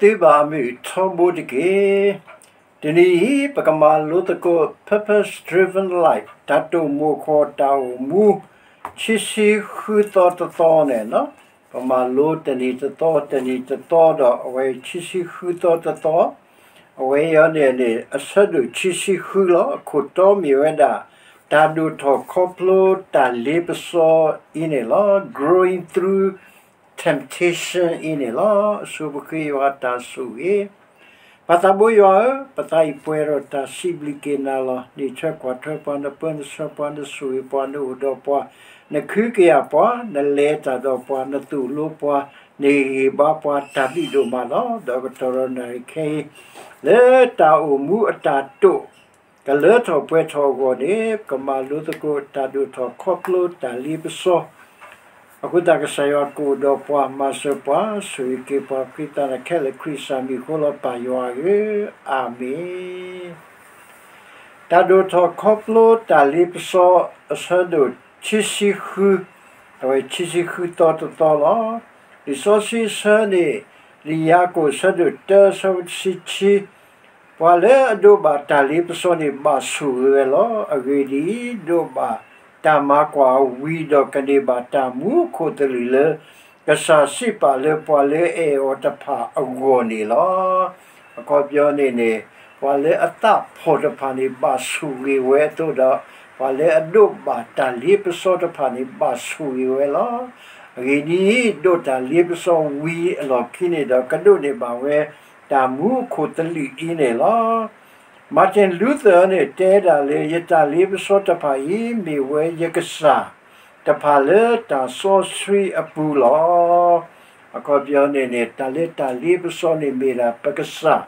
သုဘၣ်အမုာ်ထီဘိတက့ၢ်. တနံၤအံၤ ပကမၤလိသကိး Purpose Driven Life တၢ်တိာ်မိၣ်ဃီတၢ်အိၣ်မူ ခံဆံဃုသီတသီန့ၣ်လီၤ. ပမၤလိတနံၤတသီ တနံၤတသီဒီး အဝဲခံဆံဃုသီတသီ, အဝဲအံၤန့ၣ်န့ၣ် အဆၢဒိၣ်ခံဆံဃုလီၤ. အခိၣ်တီမ့ၢ်ဝဲဒၣ် တၢ်ဒိၣ်ထီၣ်ခီဖျိတၢ်လ့ပစီအံၤန့ၣ်လီၤ. Growing through temptation အံၤန့ၣ်လီၤ. အဆိပဃ့ယွၤတၢ်ဆိၣ်ဂ့ၤ ပၢ်သးဘိယွၤဧၢ, ပသးအံၤပှဲၤဒီးတၢ်စံးဘျုးက့ၤနၤလီၤ. နအံးထွဲကွၢ်ထွဲပှၤ, နပၢနဆှၢပှၤ, နဆိၣ်ဂ့ၤပှၤ, နအိၣ်ဒီးပှၤ, နခုကယာ်ပှၤ, နလဲၤတၢ်ဒီးပှၤ, နသိၣ်လိပှၤ, နဟ့ၣ်ဂံၢ်ဘါပှၤ တၢ်ဘျုးဒိၣ်မးလီၤ. ဒီးကတီၢ်ဒီးနၣ်ရံၣ်ခဲအံၤ လၢတၢ်အိၣ်မူအတၢ်တိာ် ကလၢထီၣ်ပှဲၤထီၣ်အဂီၢ်န့ၣ် ကမၤလိသကိးတၢ်ဒိၣ်ထီၣ်ခီဖျိတၢ်လ့ပစီ အဃိသတးကစၢ်ယွၤကအိၣ်ဒီးပှၤ မၤစၢၤပှၤ ဆိၣ်ဂ့ၤက့ၤပှၤ ဃ့သးနခဲလၢာ်ခရံာ်စၢ်မံၤအဃိလီၤ ပၢ်ယွၤဧၢ, အၤမ့ၣ်. တၢ်ဒိၣ်ထီၣ်ခီဖျိတၢ်လ့ပစီ အဆၢဒိၣ်ခံဆံဃု, အဝဲခံဆံဃုသီတသီလီၤ. လံာ်စီဆှံအဆၢန့ၣ် လံာ်ယၤကိာ်အဆၢဒိၣ်တၢ အဆၢဖိတဆံခံ ပှၤလၢအဒိးဘၣ်တၢ်လ့ပစီန့ၣ် ဘၣ်ဆိၣ်ဂ့ၤဝဲလီၤ. အဂ့ၢ်ဒ်အံၤ, ဒိးဘၣ်တၢ်မၤကွၢ်ဝံၤဒီး ကန့ၢ်ဘၣ်တၢ်မူခိၣ်သလုးလၢ ကစၢ်စံးပာ်လၢပှၤလၢအအဲၣ်အီၤတဖၣ်အဂီၢ်န့ၣ်လီၤ. အခီပညီန့ၣ်န့ၣ် ပှၤလၢအသးဖှီၣ်တဖၣ်န့ၣ် ဘၣ်ဆိၣ်ဂ့ၤဝဲအသိးဒီး ပှၤလၢအဒိးဘၣ်တၢ်လ့ပစီတဖၣ်န့ၣ် ဘၣ်ဆိၣ်ဂ့ၤဝဲလီၤ. အဂ့ၢ်ဒ်အံၤ, ဒိးတၢ်လ့ပစီဝံၤအလီၢ်ခံန့ၣ်ဒီး ကဒိးန့ၢ်ဘၣ်ဝဲ တၢ်မူခိၣ်သလုးအံၤန့ၣ်လီၤ. Martin Luther န့ၣ် တဲဒၣ်လၢ ယတၢ်လ့ပစီတဖၣ်အံၤ မ့ၢ်ဝဲယကစၢ်တဖၣ်လၢတၢ်စီဆှံအပူၤလီၤ. အခီပညီန့ၣ်န့ၣ် တၢ်လၢတၢ်လ့ပစီန့ၣ်မ့ၢ်ဒၣ်ပကစၢ်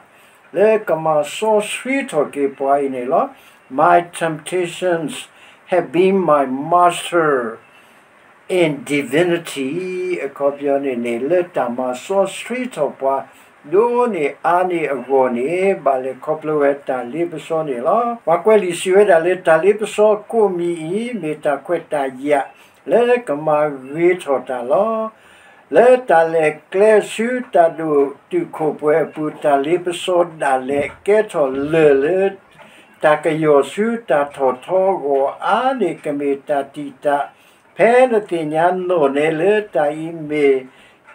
လၢကမၤစီဆှံထီၣ်က့ၤပှၤအံၤန့ၣ်လီၤ. My temptations have been my master in divinity. အခီပညီန့ၣ်န့ၣ် လၢတၢ်မၤစီဆှံထီၣ်ပှၤ ဒိၣ်န့ၢ်အါန့ၢ်အဂီၢ်န့ၣ် ဘၣ်လဲၤခီဖျိဝဲတၢ်လ့ပစီန့ၣ်လီၤ. ပှၤကွဲးလံာ်စံးဝဲဒၣ်လၢ တၢ်လ့ပစီကိးမံၤအံၤ မ့ၢ်တၢ်ခွဲးတၢ်ယာ် လၢကမၤဂ့ၤထီၣ်တၢ်လီၤ. လၢတၢ်လဲၤကျဲဆူတၢ်ဒိၣ်တုာ်ခိၣ်ပှဲၤအပူၤ တၢ်လ့ပစီဒၣ်လဲာ်ကဲထီၣ်လၢၢ်လၢ တၢ်ကယီၢ်ဆူတၢ်ထီၣ်ထီအဂီၢ်အါန့ၢ် ကမ့ၢ်တၢ်တံာ်တာ် ဖဲနသ့ၣ်ညါနီၣ်နဲလၢတၢ်အံၤမ့ၢ်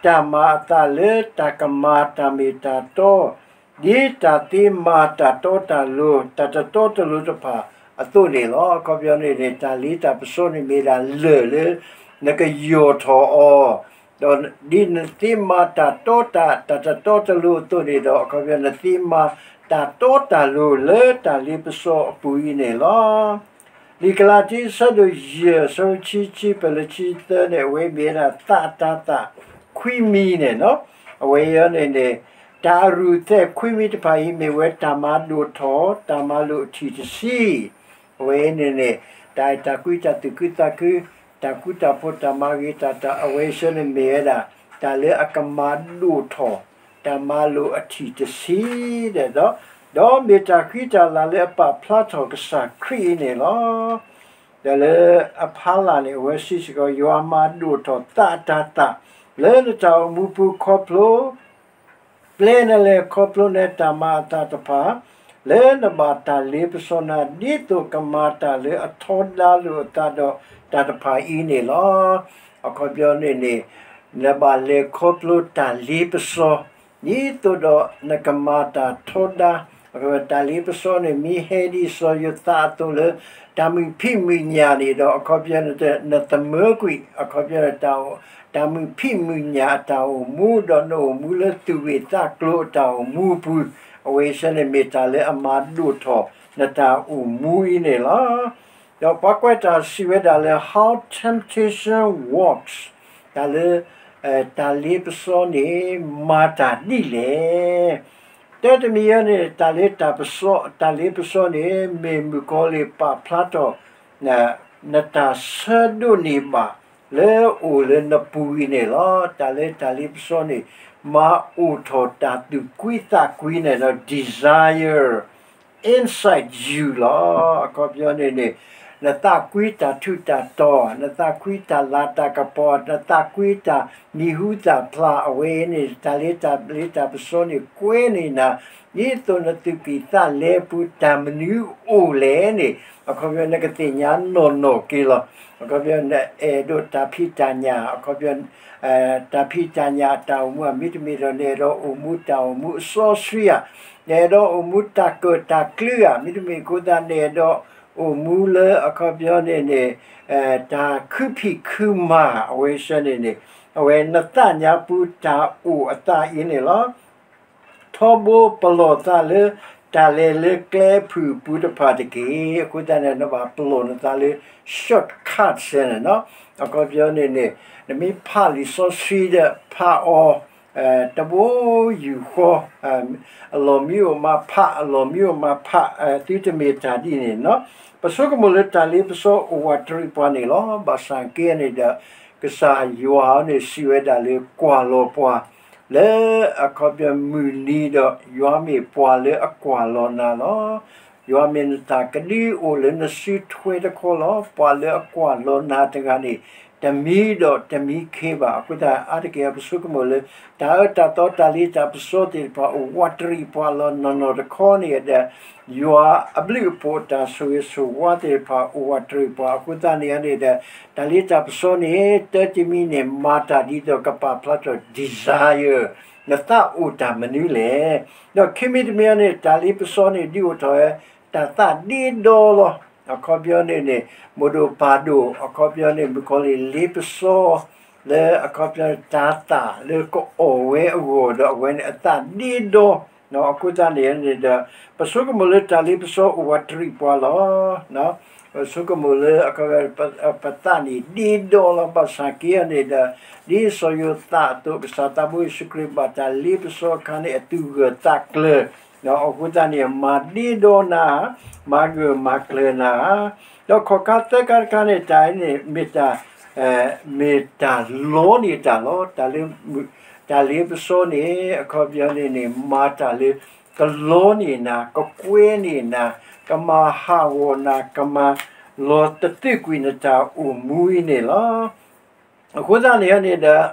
တၢ်မၤအသးလၢတၢ်ကမၤတၢ်မ့ၢ်တၢ်တီ ဒ်တၢ်သ့မၤတၢ်တီတၢ်လိၤ တၢ်တတီတလိၤတဖၣ်အသိးန့ၣ်လီၤ. အခီပညီန့ၣ်န့ၣ် တၢ်လ့တၢ်ပစီန့ၣ်မ့ၢ်ဒၣ်လၢၢ်လၢ နကယီၢ်ထီၣ်အီၤ ဒီးဒ်နသ့မၤတၢ်တီတၢ် တၢ်တတီတလိၤအသိးန့ၣ်ဒီး အခီပညီနသ့မၤတၢ်တီတၢ်လိၤလၢတၢ်လ့ပစီအပူၤအံၤန့ၣ်လီၤ. လံာ်ကလၤတံ အဆၢဒိၣ်ယဲၢ် အဆၢဖိခံဆံ ပလၢခံဆံသၢန့ၣ် အဝဲမ့ၢ်ဝဲဒၣ်သးတၤသၣ်ခွံမံၤန့ၣ်လီၤ. အဝဲအံၤန့ၣ်န့ၣ် တၢ်အရူၢ်သဲးခွံမံၤတဖၣ်အံၤ မ့ၢ်ဝဲတၢ်မၤဒိၣ်ထီၣ် တၢ်မၤလိာ်အထံၣ်တဆံ အဝဲအံၤန့ၣ်န့ၣ် တၢ်အဲၣ်တၢ်ကွံ တၢ်သူၣ်ခုသးခု တၢ်ဃူတၢ်ဖိး တၢ်မၤဂ့ၤတၢ် တၢ်အဝဲအံၤန့ၣ်မ့ၢ်ဝဲဒၣ် တၢ်လၢအကမၤဒိၣ်ထီၣ် တၢ်မၤလိာ်အထံၣ်တဆံဒီး ဒီးမ့ၢ်တၢ်ဃံတၢ်လၤလၢအပာ်ဖျါထီၣ်ကစၢ်ခရံာ်အံၤန့ၣ်လီၤ. ဒီးလၢအဖီလာ်န့ၣ် အဝဲစံးစ့ၢ်ကီး ယွၤမၤဒိၣ်ထီၣ်သးတၤသၣ် လၢနတၢ်အိၣ်မူပူၤခီဖျိ ပျဲနလဲၤခီဖျိနတၢ်မၤအသးတဖၣ် လၢနဘၣ်တၢ်လ့ပစီနၤ ဒ်သိးကမၤတၢ်လၢအထီဒါလိာ်အသးဒီးတၢ်တဖၣ်အံၤန့ၣ်လီၤ. အခီပညီန့ၣ်န့ၣ် နဘၣ်လဲၤခီဖျိတၢ်လ့ပစီ ဒ်သိးဒီးနကမၤတၢ်ထီဒါ တၢ်လ့ပစီန့ၣ် မ့ၢ်ဟဲဒ်စီၤယိၤသးအသိးလၢ တၢ်မုာ်ဖံးမုာ်ညၣ်န့ၣ်ဒီး အခီပညီန့ၣ် နသမၢကွံာ် အခီပညီန့ၣ် တၢ်မုာ်ဖံးမုာ်ညၣ်အတၢ်အိၣ်မူ ဒီးနအိၣ်မူလၢသူၣ်ဂ့ၢ်သးကျိၤအတၢ်အိၣ်မူအပူၤ အဝဲဆၢန့ၣ်မ့ၢ်တၢ်လၢအမၤဒိၣ်ထီၣ် နတၢ်အိၣ်မူအံၤန့ၣ်လီၤ. ဒီးပှၤကွဲးတၢ်စံးဝဲဒၣ်လၢ how temptation works တၢ်လၢ တၢ်လ့ပစီန့ၣ် မၤတၢ်ဒ်လဲၣ်. တၢ်တမံၤအံၤန့ၣ် တၢ်လ့တၢ်ပစီ တၢ်လ့ပစီန့ၣ် မ့ၢ်မုၣ်ကီၤလံၢ်ပာ်ဖျါထီၣ် နတၢ်ဆၢဒိးန့ၢ်ဘၣ် လၢအိၣ်လၢနပူၤအံၤန့ၣ်လီၤ. တၢ်လၢတၢ်လ့ပစီန့ၣ် မၤအိၣ်ထီၣ်တၢ်သူၣ်ကွံသးကွံန့ၣ်ဒီး desire inside you လီၤ. အခီပညီန့ၣ်န့ၣ် နသးကွံတၢ်ထူးတၢ်တီၤ, နသးကွံတၢ်လၤတၢ်ကပီၤ, နသးကွံတၢ်မံၤဟူသၣ်ဖျါ, အဝဲန့ၣ် တၢ်လၢတၢ်လ့တၢ်ပစီန့ၣ် ကွဲန့ၢ်နၤ, ဒ်သိးနသူၣ်ကံၢ်သးလဲပူၤ တၢ်မနုၤအိၣ်လဲၣ်န့ၣ် အခီပညီနကသ့ၣ်ညါနီၢ်နီၢ်က့ၤလီၤ. အခီပညီနအဲၣ်ဒိးတၢ်ဖံးတၢ်ညၣ်, အခီပညီ တၢ်ဖံးတၢ်ညၣ်အတၢ်အိၣ်မူဧါ, မ့တမ့ၢ်ဒီးနအဲၣ်ဒိးအိၣ်မူတၢ်အိၣ်မူအစီဆှံဧါ, နအဲၣ်ဒိးအိၣ်မူတၢ်ကၢၣ်တၢ်ကျူဧါ, မ့တမ့ၢ်အဃိသတး နအဲၣ်ဒိးအိၣ်မူလၢအခီပညီန့ၣ်န့ၣ် တၢ်ခုဖံးခုမၤ အဝဲဆၢန့ၣ်န့ၣ် အဝဲနသးညါပူၤတၢ်အိၣ်အသးအံၤန့ၣ်လီၤ. ထီဘိပလီၢ်သးလၢ တၢ်လဲၤလၢကျဲအဖုၣ်ပူၤတဖၣ်တက့ၢ်. အဃိသတးန့ၣ် နဘၣ်ပလီၢ်နသးလၢ shortcut ဆၢန့ၣ်နီၤ. အခီပညီန့ၣ်န့ၣ် နမ့ၢ်ဖးလံာ်စီဆှံဒီး ဖးအီၤ တဘိယူၢ်ဃီ အလီၢ်မံအိၣ်မၤဖး အလီၢ်မံအိၣ်မၤဖး သုတမ့ၢ်တၢ်ဒ်န့ၣ်နီၤ. ပဆိကမိၣ်လၢတၢ်လ့ပစီအိၣ်ဝးတရံးပှၤန့ၣ်လီၤ. ဘၣ်ဆၣ်က့န့ၣ်ဒီး ကစၢ်ယွၤန့ၣ်စံးဝဲဒၣ်လၢကွၢ်လီၤပှၤ လၢအခီပညီမုၢ်နံၤဒီး ယွၤမ့ၢ်ပှၤလၢအကွၢ်လီၤနၤလီၤ. ယွၤမ့ၢ်နတၢ်ကဒုအိၣ်လၢနစုထွဲတခီလီၤ. ပှၤလၢအကွၢ်လီၤနၤတဂၤန့ၣ် တမံဒီးတမံခ့ဘၣ်. အဃိသတးအါတက့ၢ်အပဆိကမိၣ်လၢ တၢ်အၢတၢ်သီတၢ်လ့တၢ်ပစီသ့ၣ်တဖၣ်အိၣ်ဝးတရံးပှၤလီၤနီၢ်နီၢ်တခီန့ၣ်ဒီး ယွၤအဘျုးအဖှိၣ်တၢ်ဆိၣ်ဂ့ၤဆိၣ်ဝါသ့ၣ်တဖၣ်အိၣ်ဝးတရံးပှၤ. အဃိသတးန့ၣ်န့ၣ်ဒီး တၢ်လ့တၢ်ပစီန့ၣ် တၢ်တမံၤန့ၣ် မၤတၢ်ဒ်သိးကပာ်ဖျါထီၣ် desire နသးအိၣ်တၢ်မနုၤလဲၣ်. ဒီးခံမံၤတမံၤန့ၣ် တၢ်လ့ပစီန့ၣ် ဒုးအိၣ်ထီၣ်ဝဲ တၢ်သးဒ့ဒီလီၤ. အခီပညီန့ၣ်န့ၣ် မိၢ်ဒိၣ်ပၢ်ဒိၣ် အခီပညီန့ၣ် မုၣ်ကီၤလံၢ်လ့ပစီ လၢအခီပညီတၢ်သၣ်လၢကအီၣ်ဝဲအဂီၢ်ဒီး အဝဲန့ၣ်အသးဒ့ဒီ အဃိသတးန့ၣ်န့ၣ်ဒီး ပဆိကမိၣ်လၢတၢ်လ့ပစီအိၣ်ဝးတရံးပှၤလီၤ. ပဆိကမိၣ်လၢ ပသးန့ၣ်ဒ့ဒီလီၤ. ဘၣ်ဆၣ်က့န့ၣ်ဒီး ဒ်စီၤယိၤသးအသိး ကစၢ်သးဘိယ့ၣ်ၡူးခရံာ်ဘၣ်တၢ်လ့ပစီအခါန့ၣ် အသူၣ်ဂၢၢ်သးကျၢၤ အဃိသတးန့ၣ် မၤဒ့ဒီနၤ မၤဂၢၢ်မၤကျၢၤနၤ ဒီးခီၣ်ခါသၢခါတခါန့ၣ် တၢ်အံၤန့ၣ် မ့ၢ်တၢ် မ့ၢ်တၢ်လီန့ၢ်တၢ်လီၤ. တၢ်လ့ပစီန့ၣ် အခီပညီန့ၣ်န့ၣ် မၤတၢ်လၢ ကလီန့ၢ်နၤ ကကွဲန့ၢ်နၤ ကမၤဟးဂီၤနၤ ကမၤလီၤတသံကွံာ်နတၢ်အိၣ်မူအံၤန့ၣ်လီၤ. အဃိသတးန့ၣ်န့ၣ်ဒီး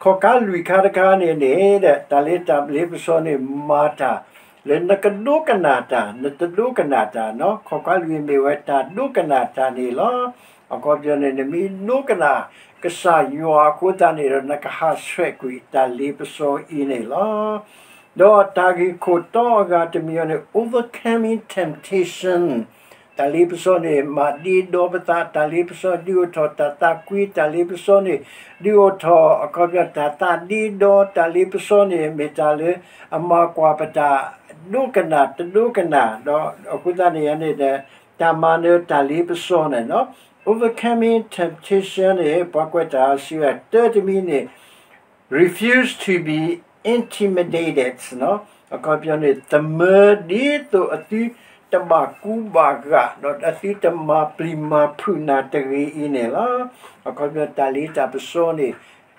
ခီၣ်ခါလွံၢ်ခါတခါန့ၣ်န့ၣ်ဒီး တၢ်လ့တၢ်လ့ပစီန့ၣ် မၤတၢ်လၢနကဒိကနၣ်တၢ် နတဒိကနၣ်တၢ်နီၤ. ခီၣ်ခါလွံၢ်မ့ၢ်ဝဲတၢ်ဒိကနၣ်တၢ်န့ၣ်လီၤ. အခီပညီန့ၣ် နမ့ၢ်ဒိကနၣ်ကစၢ်ယွၤအဃိသတးန့ၣ်ဒီး နကဟးဆှဲးကွံာ်တၢ်လ့ပစီအံၤန့ၣ်လီၤ. ဒီးတၢ်ဂ့ၢ်ခိၣ်တီအဂၤတမံၤအံၤန့ၣ် overcoming temptation တၢ်လ့ပစီန့ၣ် မၤဒ့ဒီပသး တၢ်လ့ပစီဒုးအိၣ်ထီၣ်တၢ်သးကွံ တၢ်လ့ပစီန့ၣ် ဒုးအိၣ်ထီၣ်အခီပညီတၢ်သးဒ့ဒီ တၢ်လ့ပစီန့ၣ် မ့ၢ်တၢ်လၢအမၤကွၢ်ပတၢ်ဒိကနၣ်တဒိကနၣ် ဒီးအဃိသတးန့ၣ်န့ၣ်ဒီး တၢ်မၤနၢၤတၢ်လ့ပစီန့ၣ်နီၤ overcoming temptation န့ၣ် ပှၤကွဲးတၢ်စံးဝဲတၢ်တမံၤန့ၣ် refuse to be intimidated အခီပညီန့ၣ် သမၢဒ်သိးအသုတဘၣ်ကူဘၣ်ဂာ် ဒီးအသုတမၤပျံၤမၤဖုးနၤတဂ့ၤအံၤန့ၣ်လီၤ. အခီပညီတၢ်လ့တၢ်ပစီန့ၣ်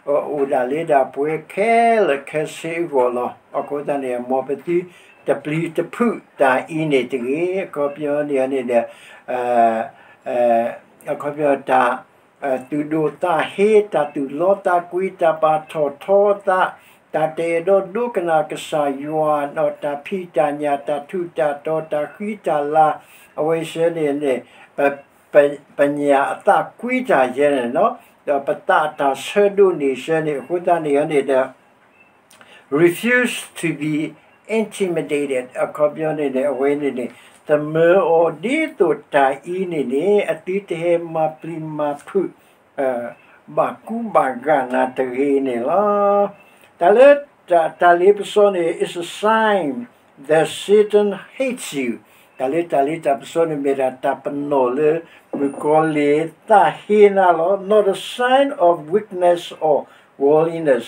အိၣ်ဒၣ်လၢဒၣ်ပှဲၤခဲလၢာ်ခဲဆ့အဂီၢ်လီၤ. အဃိသတးန့ၣ် မ်ပသုတပျံၤတဖုးတၢ်အံၤန့ၣ်တဂ့ၤ. အခီပညီန့ၣ်န့ၣ်ဒီး အခီပညီတၢ် သူၣ်ဒိၣ်သးဟ့ တၢ်သူၣ်လီသးကွံ တၢ်ပာ်ထီၣ်ထီသး တၢ်တအဲၣ်ဒိးဒိကနၣ်ကစၢ်ယွၤ ဒီးတၢ်ဖံးတၢ်ညၣ် တၢ်ထူးတၢ်တီၤ တၢ်ဃံတၢ်လၤ အဝဲဆၢန့ၣ်န့ၣ် ပ ပညၣ်အသးကွံတၢ်ယဲန့ၣ်နီၤ ဒီးပသးတၢ်ဆၢဒိၣ်န့ၢ်ဆၢန့ၣ် အဃိသတးန့ၣ်န့ၣ်ဒီး refuse to be intimidated အခီပညီန့ၣ်န့ၣ် အဝဲန့ၣ်န့ၣ် သမၢအီၤဒ်သိးတၢ်အံၤန့ၣ်န့ၣ် အသုတဟဲမၤပျံၤမၤဖုး ဘၣ်ကူဘၣ်ဂာ်နၤတဂ့ၤန့ၣ်လီၤ. တၢ်လၢ တၢ်လ့ပစီန့ၣ် is a sign that Satan hates you တၢ်လၢတၢ်လ့တၢ်ပစီန့ၣ် မ့ၢ်ဒၣ်တၢ်ပနီၣ်လၢ မုၣ်ကီၤလံၢ်သးဟ့နၤလီၤ. not a sign of weakness or worldliness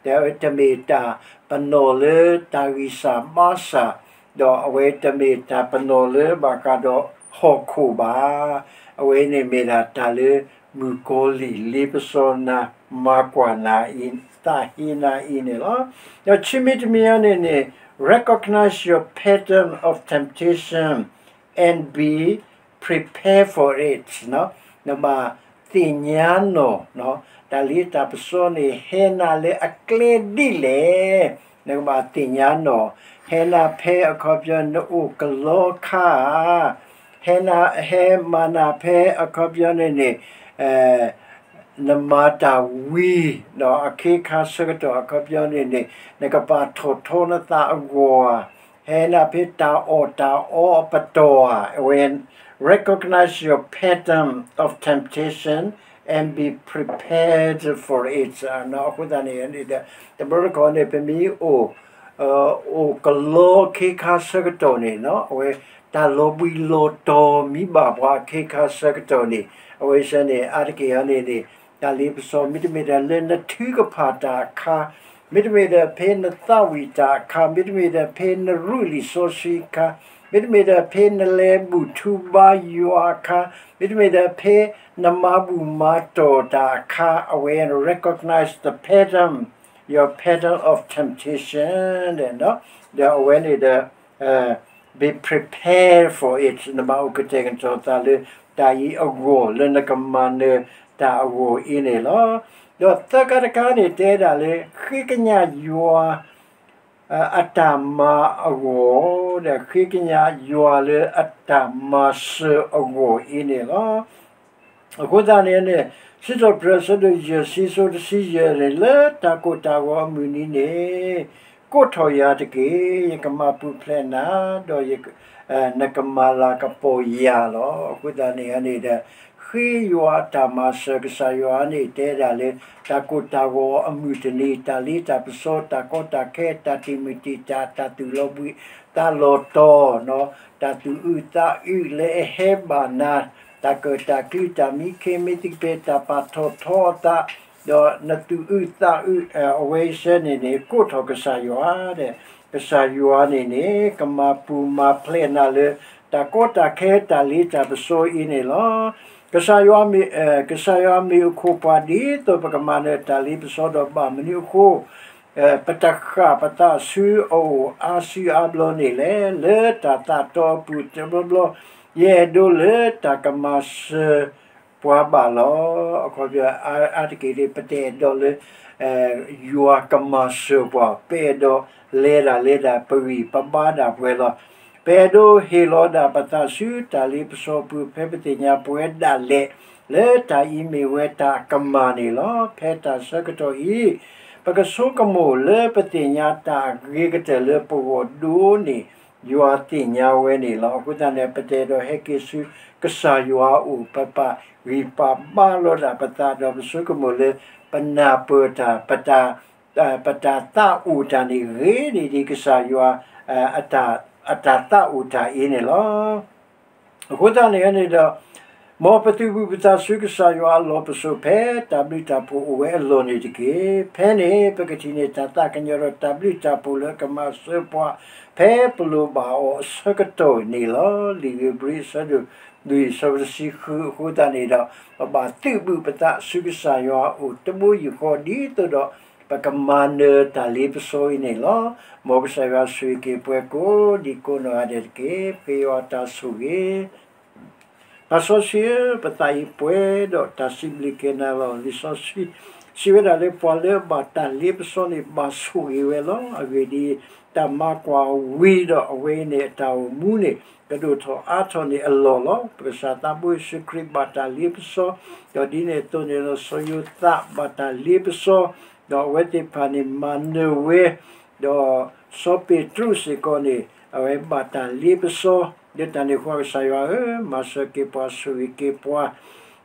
တၢ်တမ့ၢ်တၢ်ပနီၣ်လၢတၢ်ဂံၢ်စၢ်ဘါစၢ် ဒီးအဝဲတမ့ၢ်တၢ်ပနီၣ်လၢဘၣ်ဃးဒီးဟီၣ်ခိၣ်ဘၣ်. အဝဲန့ၣ်မ့ၢ်ဒၣ်တၢ်လၢမုၣ်ကီၤလံၢ်လ့ပစီနၤ မၤကွၢ်နၤအံၤ သးဟ့နၤအံၤန့ၣ်လီၤ. ဒီးခံမံၤတမံၤအံၤန့ၣ်န့ၣ် recognize your pattern of temptation and be prepare for it, နဘၣ်သ့ၣ်ညါနီၢ်, တၢ်လ့တၢ်ပစီန့ၣ် ဟဲနၤလၢအကျဲဒ်လဲၣ်, နကဘၣ်သ့ၣ်ညါနီၢ်, ဟဲနၤဖဲအခီပညီနအိၣ်ကလီခါဧါ, ဟဲနၤ ဟဲမၤနၤဖဲအခီပညီန့ၣ်န့ၣ် နမၤတၢ်ဝံၤ ဒီးအခ့ခါဆၢကတီၢ်အခီပညီန့ၣ်န့ၣ် နကပာ်ထီၣ်ထီနသးအဂီၢ်ဧါ, ဟဲနၤဖဲတၢ်အီၣ်တၢ်အီအပတီၢ်ဧါ, အဝဲ recognize your pattern of temptation and be prepared for it. အဃိသတးန့ၣ်န့ၣ်ဒီး တဘျီတခီၣ်န့ၣ် ပမ့ၢ်အိၣ် အိၣ်ကလီခ့ခါဆၢကတီၢ်န့ၣ် အဝဲတၢ်လီၤဘှံးလီၤတီၤမ့ၢ်ဘၣ်ပှၤအခ့ခါဆၢကတီၢ်န့ၣ် အဝဲစ့ၢ်န့ၣ် အါတက့ၢ်အံၤန့ၣ်န့ၣ် တၢ်လ့ပစီ မ့တမ့ၢ်ဒီးလၢနထုကဖၣ်တၢ်အခါ, မ့တမ့ၢ်ဒီးဖဲနသးဝံၣ်တၢ်အခါ, မ့တမ့ၢ်ဒီးဖဲနရူၢ်လံာ်စီဆှံအခါ, မ့တမ့ၢ်ဒီးဖဲနလဲၤဘူၣ်ထူဘါယွၤအခါ, မ့တမ့ၢ်ဒီးဖဲနမၤဘူၣ်မၤတီၢ်တၢ်အခါ, အဝဲ recognize the pattern, your pattern of temptation ဒီးအဝဲန့ၣ်ဒီး be prepared for it နဘၣ်အိၣ်ကတဲာ်ကတီၤသးလၢတၢ်အံၤအဂီၢ် လၢနကမၤနၢၤတၢ်အဂီၢ်အံၤန့ၣ်လီၤ. ဒီးသၢခါတခါန့ၣ် တဲဒၣ်လၢ ဃ့ကညးယွၤ အတၢ်မၤအဂီၢ် ဒီးဃ့ကညးယွၤလၢအတၢ်မၤစၢၤအဂီၢ်အံၤန့ၣ်လီၤ. အဃိသတးန့ၣ်န့ၣ် စံးထီၣ်ပတြၢၤအဆၢဒိၣ်ယဲၢ်ဆံ အဆၢဖိတဆံယဲၢ်န့ၣ် လၢတၢ်ကိၢ်တၢ်ဂီၤအမုၢ်နံၤန့ၣ် ကိးထီၣ်ယၤတက့ၢ်, ယကမၤပူၤဖျဲးနၤ, ဒီး နကမၤလၤကပီၤယၤလီၤ. အဃိသတးန့ၣ်န့ၣ်ဒီး ဃ့ယွၤအတၢ်မၤစၢၤ ကစၢ်ယွၤန့ၣ်တဲဒၣ်လၢ တၢ်ကိၢ်တၢ်ဂီၤအမုၢ်တနံၤ တၢ်လ့တၢ်ပစီ တၢ်ကီတၢ်ခဲ တၢ်တံာ်မုၢ်တံာ်တာ် တၢ်သူၣ်လီၤဘှံးသးလီၤတီၤ တၢ်သူၣ်အုးသးအုးလၢအဟဲဘၣ်နၤ တၢ်ကၢၣ်တၢ်ကျူတၢ်မံခ့မ့ၢ်သက့ တၢ်ပာ်ထီၣ်ထီအသး ဒီးနသူၣ်အုးသးအုး အဝဲစ့ၢ်န့ၣ်န့ၣ် ကိးထီၣ်ကစၢ်ယွၤဒီး ကစၢ်ယွၤန့ၣ်န့ၣ် ကမၤပူၤမၤဖျဲးနၤလၢ တၢ်ကီတၢ်ခဲ တၢ်လ့တၢ်ပစီအံၤန့ၣ်လီၤ. ကစၢ်ယွၤမ့ၢ် ကစၢ်ယွၤမ့ၢ်အခိၣ်ပှၤ ဒ်သိးပကမၤနၢၤတၢ်လ့ပစီဒီး ဘၣ်မနုၤအဃိ ပတဃၣ်ပသးဆူအအိၣ်အါစုအါဘျီန့ၣ်လဲၣ်. လၢတၢ်သးတီအပူၤတဘျီဘျီ ယအဲၣ်ဒိးလၢတၢ်ကမၤစၢၤပှၤဘၣ်လီၤ. အခီပညီ အါတက့ၢ်န့ၣ် ပတအဲၣ်ဒိးလၢ ယွၤကမၤစၢၤပှၤ ပအဲၣ်ဒိးလဲၤဒၣ်လဲၤဒၣ် ပဂံၢ်ပဘါဒၣ်ပှဲၤလီၤ. ပအဲၣ်ဒိးဟ့ၣ်လီၤဒၣ်ပသးဆူတၢ်လ့ပစီပူၤ ဖဲပသ့ၣ်ညါပဝဲဒၣ်လဲာ် လၢတၢ်အံၤမ့ၢ်ဝဲတၢ်ကမၣ်န့ၣ်လီၤ. ဖဲတၢ်ဆၢကတီၢ်အံၤ ပကဆိကမိၣ်လၢပသ့ၣ်ညါတၢ်အဂ့ၤကတၢၢ်လၢပဂီၢ်ဒိၣ်န့ၣ် ယွၤသ့ၣ်ညါဝဲန့ၣ်လီၤ. အဃိသတးန့ၣ် ပတအဲၣ်ဒိးဟဲက့ၤဆူကစၢ်ယွၤအအိၣ် ပပာ်ဂံၢ်ပာ်ဘါလီၤဒၣ်ပသးဒီး ပဆိကမိၣ်လၢပနၢ်ပၢၢ်တၢ် ပတၢ် ပတၢ်သးအိၣ်တၢ်န့ၣ် ဂ့ၤန့ၢ်ဒံးကစၢ်ယွၤ အတၢ်သးအိၣ်တၢ်အံၤန့ၣ်လီၤ. အဃိသတးန့ၣ်န့ၣ်ဒီး မ်ပသုးဘူးပသးဆူကစၢ်ယွၤအလီၢ်ပစိာ် ဖဲတၢ်ဘျုးတၢ်ဖှိၣ်အိၣ်ဝဲအလီၢ်န့ၣ်တက့ၢ်. ဖဲန့ၣ် ပကထံၣ်န့ၢ်တၢ်သးကညီၤဒီးတၢ်ဘျုးတၢ်ဖှိၣ်လၢအကမၤစၢၤပှၤ ဖဲပလိၣ်ဘၣ်အီၤအဆၢကတီၢ်န့ၣ်လီၤ. လံာ်ဧ့ၤဘြံၤအဆၢဒိၣ်လွံၢ်အဆၢဖိတဆံဃု အဃိသတးန့ၣ်ဒီး ပဘၣ်သုးဘူးပသးဆူကစၢ်ယွၤအအိၣ်တဘိယူၢ်ဃီ ဒ်သိးဒီး ပကမၤနၢၤတၢ်လ့ပစီအံၤန့ၣ်လီၤ. မ်ကစၢ်ယွၤဆိၣ်ဂ့ၤက့ၤပှၤကိးဒံကိးနီၢ်ဂၤဒဲးတက့ၢ်. ပဃ့ယွၤတၢ်ဆိၣ်ဂ့ၤ သးစီဆှံဧၢ, ပသးအံၤပှဲၤဒီးတၢ်စံးဘျုးက့ၤနၤလီၤ. လံာ်စီဆှံစံးဝဲဒၣ်လၢ ပှၤလၢအဘၣ်တၢ်လ့ပစီန့ၣ် ဘၣ်ဆိၣ်ဂ့ၤဝဲလီၤ. အဂ့ၢ်ဒ်အံၤ, တၢ်မၤကွၢ်ဝံၤဒီး အဝဲအံၤန့ၣ် အတၢ်အိၣ်မူန့ၣ် ကဒိၣ်ထီၣ်အါထီၣ်န့ၢ်အလီၢ်လီၤ. ပကစၢ်သးဘိယ့ၣ်ၡူးခရံာ်ဘၣ်တၢ်လ့ပစီ, ဒီးဒ်န့ၣ်အသိးန့ၣ်ဒီး စီၤယိၤသးဘၣ်တၢ်လ့ပစီ, ဒီးအဝဲသ့ၣ်တဖၣ်န့ၣ်မၤနၢၤဝဲ ဒီးစီၤပ့းတရူးစ့ၢ်ကီးန့ၣ် အဝဲဘၣ်တၢ်လ့ပစီ, လၢတၢ်န့ၣ်အဃိ ကစၢ်ယွၤဧၢ, မၤစၢၤက့ၤပှၤ ဆိၣ်ဂ့ၤက့ၤပှ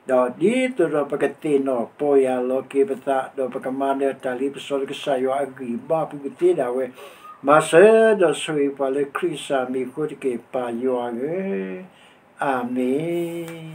ၤ, ဒီးဒ်သိးဒီးပကသ့ၣ်နီၣ်ပီၢ်ယၢ်လီၤက့ၤပသး, ဒီးပကမၤနၢၤတၢ်လ့ပစီလၢကစၢ်ယွၤအဂံၢ်ဘါပူၤကသ့ဒၣ်ဝဲ, မၤစၢၤဒီးဆိၣ်ဂ့ၤပှၤလၢခရံာ်ကစၢ်မံၤအဃိတက့ၢ် ပၢ်ယွၤဧၢ, အၤမ့ၣ်.